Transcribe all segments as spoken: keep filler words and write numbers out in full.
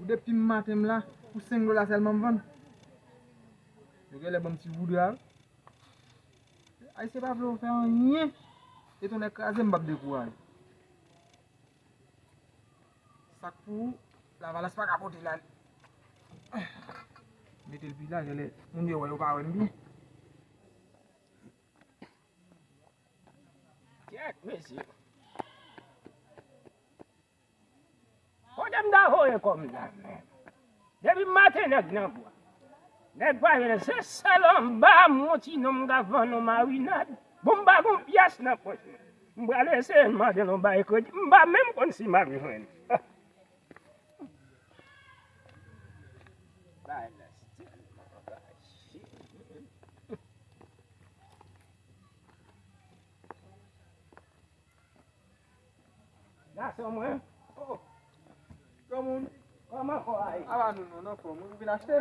Depi maten m la, pou senk dola sèlman m vann. Yo genlè ban m ti boudra wi. Ayisyen pa vle w fè anyen. Tete w nèk kraze m p ap dekouraje. Sa k pou ou, Lavalas pa ka pote l ale. Mete l pi la, genlè moun yo wè yo pa wè m byen. Kèt mesye. Kote m ta voye kòb la menm? Depi maten nèg nan bwa. Nèg pa jwenn se sèl anba m yon ti nonm k ap vann yon marinad. Bon, m pa gon pyès nan pòch mwen. M pral eseye mande l yon bay kredi. M pa menm konn si m ap jwenn. Bagay la tèlman fasil. Gason mwen. Oh, granmoun. Kòman kò a ye? Ava nou, nou, nan fòm. Ou vin achte?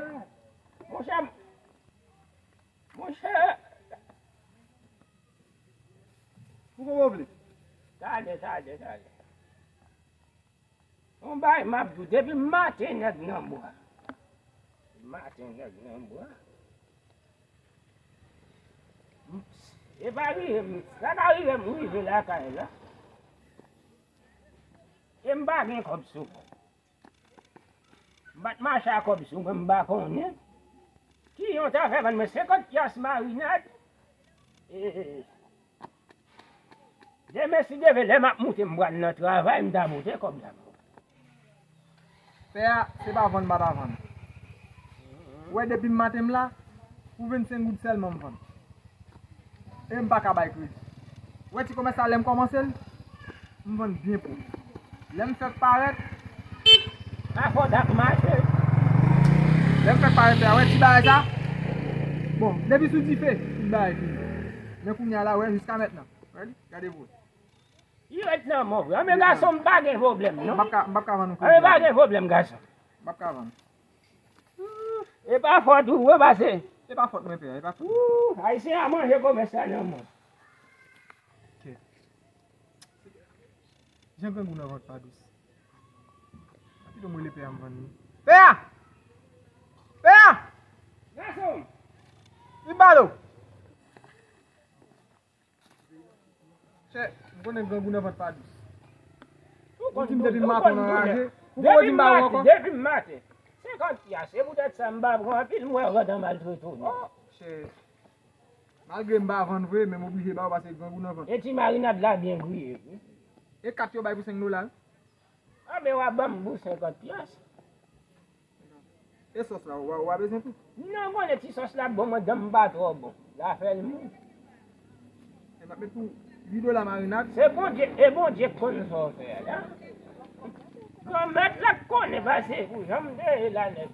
Monchè, monchè. Pou kòman w vle? Talè, talè, talè. Yon bagay m ap di w, depi maten nèg nan bwa. Maten nèg nan bwa. E pa rive m, sa ka rive m rive lakay la. E m pa gen kòb sou mwen. M pa t mache a kòb sou mwen, m pa konnen. Ki yon ta fè vann mwen senkant pyas marinad. E, demen si Dye vle, lè m ap moute, m pral nan travay, m ta pote kòb la. Pè a, se pa vann m pa ta vann. Ou wè depi maten m la, pou vennsenk goud sèlman m vann. E m pa ka bay kredi. Ou wè ti komès la, lè m kòmanse l, m vann byen pwòp. Lè m fèk parèt, pa fò dak mache. Lè m fèk parèt la, wè ti bagay sa. Bon, depi sou dife, tout bagay fini. Men kounye a la, wè, jiska mentnan. Wè li? Gade pou wè. Li ret nan mò vre. Anben gason, m pa gen pwoblèm, non. M p ap ka, m p ap ka vann ou kredi. Anben pa gen pwoblèm, gason. M p ap ka vann. E pa fòt ou, wè, pase. E pa fòt mwen, pè, e pa fòt. Ooh, ayisyen a manje komès la nan mò. Kèt. Jan grangou nan vant pa dous. Pito m rele pè a m vann li. Pè a! Pè a! Gason! Li balo! Chè, m konnen grangou nan vant pa dous. Ou di m depi maten w anraje, ou poko di m ba ou ankò. Depi maten, depi maten. Senkant pyas, se poutèt sa m pa pran anpil, m wè rant an maltrete w. Oh, chè. Malgre m pa vann vre, men m oblije ba ou pase grangou nan vant. E ti marinad la byen griye wi. E kat yo bay pou senk dola wi. Anben w a ban m pou senkant pyas. E sòs la, ou pa, ou pa bezwen tou? Non, konnen ti sòs la bon, mwen dan m pa twò bon. L a fè l mou. E m ap met pou uit dola marinad. Se Bondye, e Bondye k konn sa w fè a la. Granmèt la k konnen pase pou jan m te ye la nèt.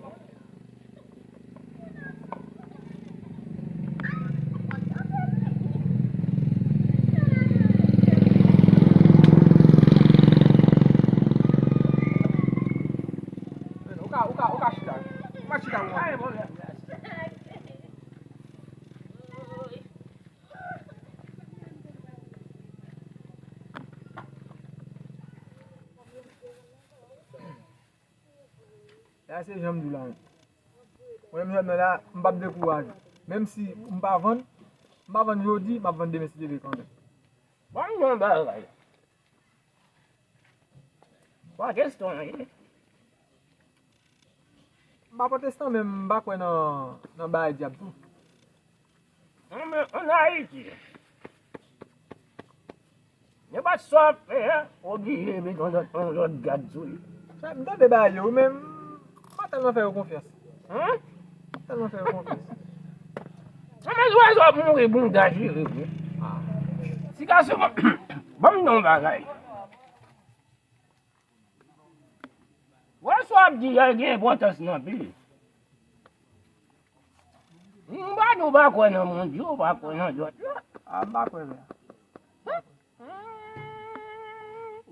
Ou ka, ou ka, ou ka chita. Ou ka chita pou mwen. La se jan m di w la menm. Mwen menm jòdmen la, m p ap dekouraje. Menm si m pa vann, m pa vann jodi, m ap vann demen si Dye vle kanmenm. Ban m di w yon bagay. Pwotestan ye. M pa pwotestan, men m pa kwè nan, nan bagay dyab tou. Ann, ann Ayiti, nenpòt sa w ap fè a, w oblije met yon lòt, yon lòt gad sou li. Sa, m tande bagay yo, men m pa tèlman fè yo konfyans. Hen? M pa tèlman fè yo konfyans. Ann, men zwazo ap mouri bounda chire vre. Ti gason, ban m di w yon bagay. Wè sa w ap di a gen enpòtans nan pil. M pa di w pa kwè nan Bondye, w pa kwè nan lòt la. A, m pa kwè vre.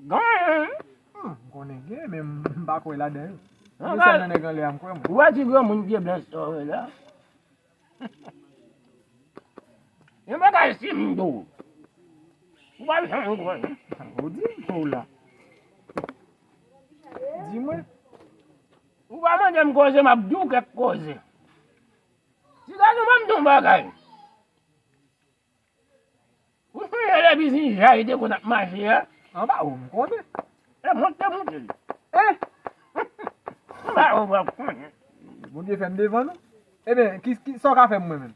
Gen. Hmm, m konnen gen, men m pa kwè ladan yo. Gen sèl nan nèg anlè a m kwè, mwen. Ou wè ti granmoun pye blanch sa w wè la? Yon bagay si m di w, ou pa janm konnen. Ou di m tou la. Di mwen. Pa mande m koze, m ap di w kèk koze. Ti gason, ban m di w yon bagay. Ou sonje lè Bizin Jay te konn ap mache a? Anba ou, m konnen. E mont te moute li. Eh! Anba ou, w ap konnen. Bondye fè m devan nou. Ebyen, ki, ki, sa w ka fè m mwen menm?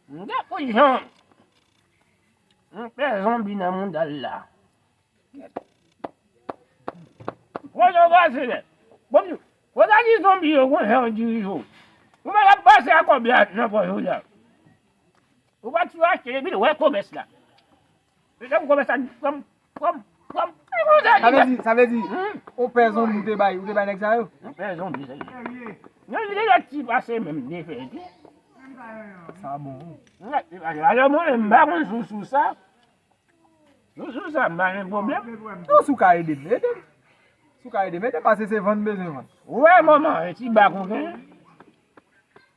M gen pou jan m fè zonbi nan mouda l la. Kote w pase lè? Bon, kote a di zonbi yo konn jan yo dirije w? Ou pa t ap pase a kòb la nan pòch ou la. Ou pa t sou achte epi l wè komès la. Epi l wè komès la, pranm, pranm, pranm. E konsa li fè. Sa vle di, sa vle di, hmm, ou pè zonbi ou te bay, ou te bay nèg sa yo? Ou pè zonbi sa yo. Yon de lòt ti pase menm de fè tou. Sa bon. Yon lòt ti pase. Alò mwen menm m pa konn sou, sou sa. Nou sou sa, m pa gen pwoblèm. Non, si w ka ede m, ede m. Si w ka ede m, ede m, paske se vann m bezwen vann. Ou wè manman, e ti bak ou gen?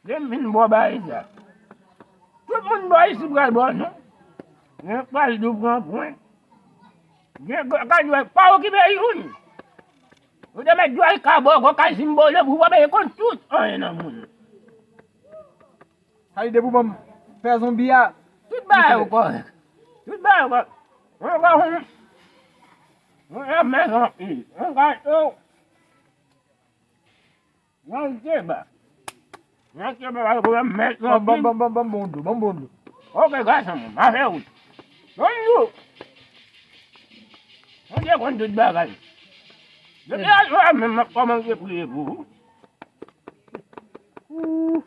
Lè m vin bò ba e sa. Tout moun bò isi pral bò non. Gen pral dou pran pwen. Gen ka dwèl pa okipe youn. Ou te mèt dwèl ka bò, gwo ka zimbole, pou w pa bezwen konn tout anyen nan moun. Sa li de pou ban m pè zonbi a. Tout bagay yo kòrèk. Tout bagay yo kòrèk. Mwen ka yon, mwen ka mèt anpil. Mwen ka yo. Nan deba. Nan deba pa gen pwoblèm, mèt anpil. Ban m, ban m, ban m, ban m bon dlo, ban m bon dlo. Oke, gason mwen, m a fè wout. Bon dlo. Mwen te konn tout bagay. Depi a jodi a menm m ap kòmanse priye pou ou.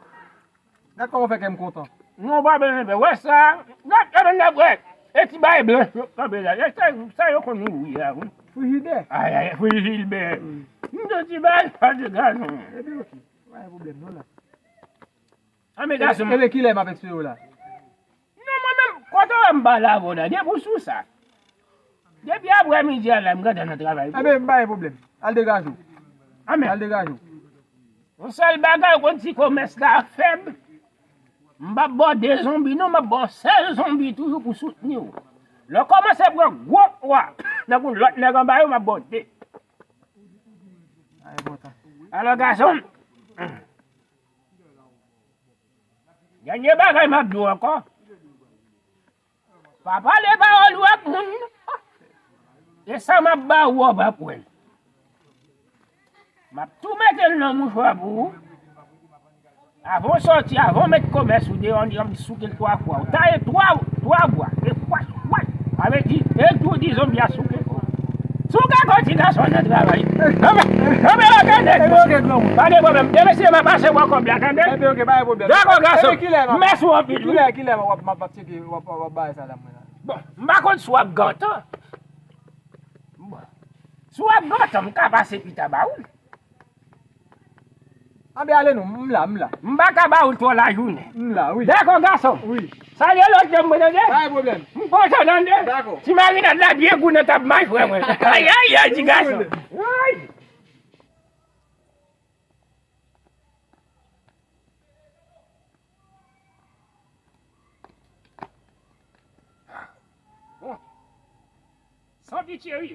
Gad kòman w fè kè m kontan. Non, w pa bezwen pè. Wè sa? Gad kòman n ap wè. E ti bagay blanch yo kanpe la. E sa, sa yo konn ouvri a, wi. Frijidè. Ay, ay, frijidè. M di w ti bagay sa de gason. Ebyen, oke. Pa gen pwoblèm, non, la. Anben, gason. Ebyen, kilè m ap espere w la? Non, mwen menm, kote w wè m pale avè w la, depi w sou sa. Depi aprè midi a la, m gentan nan travay. Anben, m pa gen pwoblèm. Al degaje w. Anben. Al degaje w. Yon sèl bagay, ou konn ti komès la fèb. M p ap ba w de zonbi, non, m ap ba w sèl zonbi toujou pou soutni w. Lè w kòmanse pran gwo pwa, tankou lòt nèg anba yo, m ap ba w de. Alò, gason, dènye bagay m ap di w ankò. Pa pale pawòl ou ak moun. E sa m ap ba ou, w ap wè l. M ap tou mete l nan mouchwa pou ou. Avan w sòti, avan w met komès ou deyò, m souke l twa fwa. Ou taye twa, twa bwa. E fwach, fwach. Sa vle di, e tou di zonbi a souke kò w. Souke kò ti gason nan travay. Kanpe, kanpe, oke, nèg. Pa de pwoblèm. Demen si m a pase bò kòb la, tande? Dakò, gason. Mèsi anpil, wi. Kilè, kilè, kilè w ap, m ap, m ap tcheke, w ap, w ap bay sa la, mwen la. Bon, m pa konn si w ap gentan. Bon. Si w ap gentan, m ka pase pita ba ou. Anben ale non, m la, m la. M pa ka ba ou twò lajounen. M la, wi. Dakò, gason. Wi. Salye lòt janm mwen, tande? Pa gen pwoblèm. M kontan, tande? Dakò. Ti marinad la byen gou nan tab machwè mwen. Ay, ay, ay, ti gason. Ay. Bon. San pitye, wi.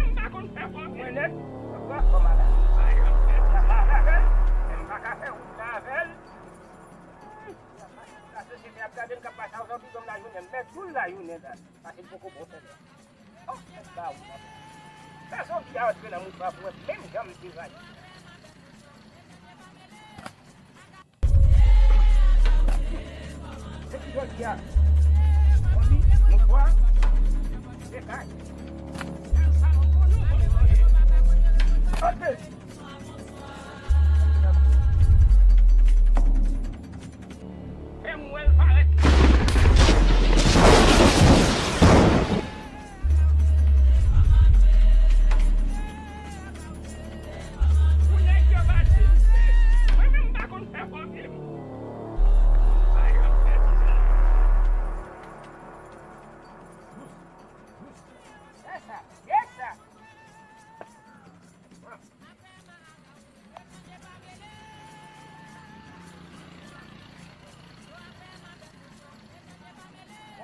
Mwen pa konn fè kòb. Mwen nèt. Papa, kòman la? M pa ka fè wout la avè l. M pa ka fè wout la avè l. La sosyete ap gade m k ap pase a zanbi gòm lajounen, m mèt jou l lajounen la. Pase m poko bon sèlman. Oh, tèt ba ou la. Sa zanbi a antre nan mouchwa pou wè menm jan m te rayi. Jodi a, konbit, mouchwa, se kay. Ok. Fè m wè l parèt. Pou nèg yo pa di m se, mwen menm m pa konn fè fòm li. Sa, sa, yes, sa.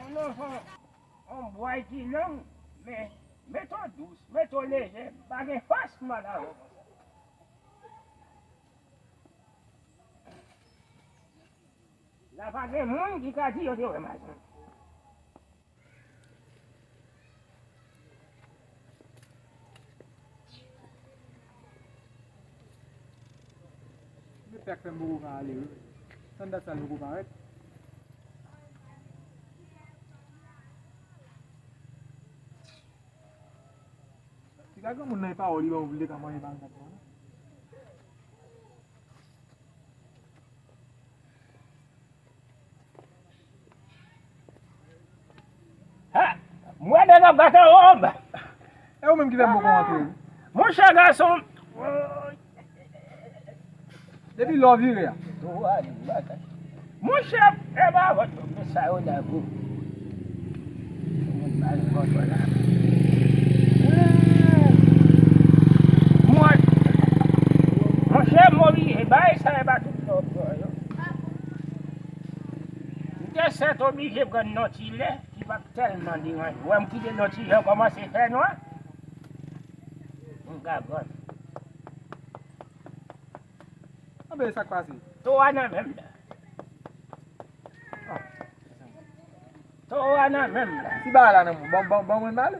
On enfant, on bway ki long, men met w dous, met w lejè, pa gen fòs mal avè w konsa. La pa gen moun ki ka di yo te wè madanm. Mwen pèk fè m poko ka ale wi. Sandal sa l poko parèt. Piga granmoun nan e pawòl li ban mwen pou l te ka manje bagay sa. Ha! M wè nèg ap gate anba. E ou menm ki fè m poko antre wi. Monchè gason. Depi lè w vire a. Monchè, e pa vòt, men sa yo la gou. Mwen, monchè, m oblije bay sa e pa tout lòt bò yo. M te sèt oblije pran nan ti lè ki p ap tèlman deranje. Ou wè m kite nan ti lè kòmanse fè nwa. M ka pran. Anben, sa k pase? Towo a nan men m la. Towo a nan men m la. Ti bagay la nan men w. Ban, ban, ban mwen m ale.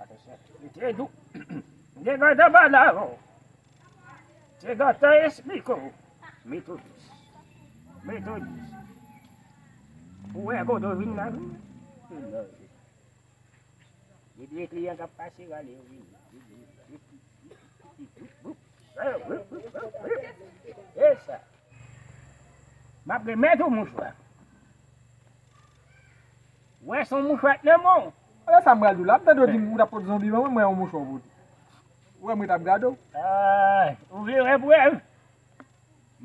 Atansyon. Li te dou. M te gentan pale avè w. Te gentan esplike w. Metodis. Metodis. Ou wè kote w vin la, vin? Li di kliyan k ap pase, rale yo vini. E sa. M ap remèt ou mouchwa. Wè, se yon mouchwa k nan men w. Alò sa m pral di w la, m tande w di m ou t ap pot zonbi ban mwen, mwen yon mouchwa w pote. Ou wè mwen t ap gade w. Ay, ou vle wè prèv?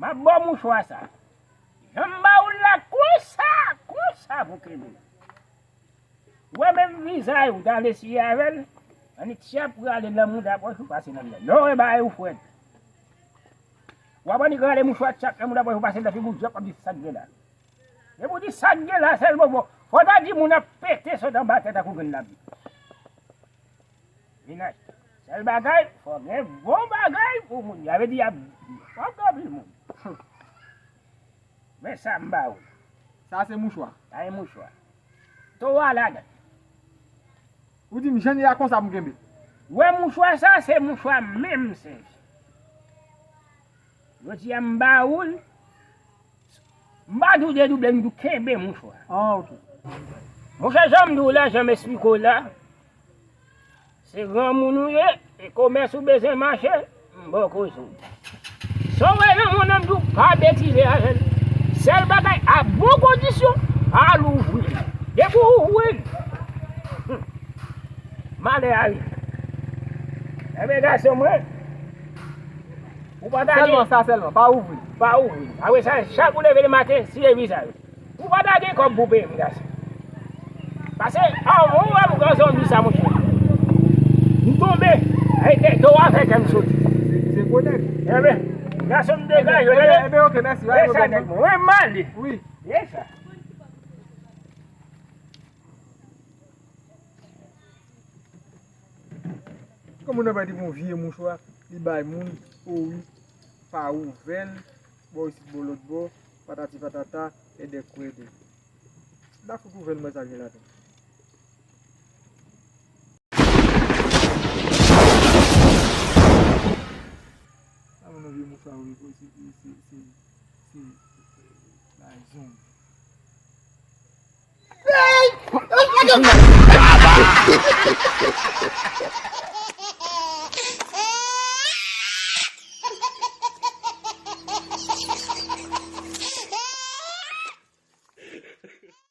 M ap ba w mouchwa sa. Jan m ba ou l la, konsa, konsa pou kenbe. Ou wè menm vizaj ou ta vle siye avè l, annik tchè ap rale nan mouda pòch ou pase nan men l. Lè w wè bagay ou frèt. W ap annik rale mouchwa tchè ap nan mouda pòch ou pase nan figi w, djòp ap di sa k gen la. Depi w di sa k gen la, sèl moman, fò w ta di moun ap pete sot anba tè tankou grenn lapli. Vin achte. Sèl bagay, fò gen bon bagay pou moun. Sa vle di y ap fòk anpil moun. Men sa m ba ou. Sa se mouchwa. Sa se mouchwa. Towo a ladan. Ou di m jan l ye a konsa pou m kenbe. Wè mouchwa sa, se mouchwa menm sèvi. Jodi a m ba ou l. M pa di w dedouble, m di w kenbe mouchwa. Ah, ok. Monchè, jan m di w la, jan m esplike w la, se granmoun ou ye, e komès ou bezwen mache, m ba w koze w. Sa w wè nan mwen an, m di w pa betize avè l. Sèl bagay, a bon kondisyon, al ouvri l. Depi w ouvri l, malè a rive. Enben, gason mwen, ou pa ta gen. Sèlman sa, sèlman, pa ouvri. Pa ouvri. Apre sa, chak ou leve le maten, siye vizaj ou. Ou pa ta gen kòb pou peye m, gason. Pase, a, ou wè m gran zonbi sa, monchè. M tonbe. Ay, tè, do a fè kè m soti. Se, se gwo nèg. Enben, gason m degaje, enben, enben, ok, mèsi. E sa, nèg mwen. Mwen, m ale. Wi. E sa. Kòm moun nan pa di bon vye mouchwa, li bay moun, o wi, pa ouvè l, bò isit, bò lòt bò, patati patata, èdè kwèdè. M pa fout ouvè l, m wè sa gen ladan. Sa w repoze pou se se se bay zong.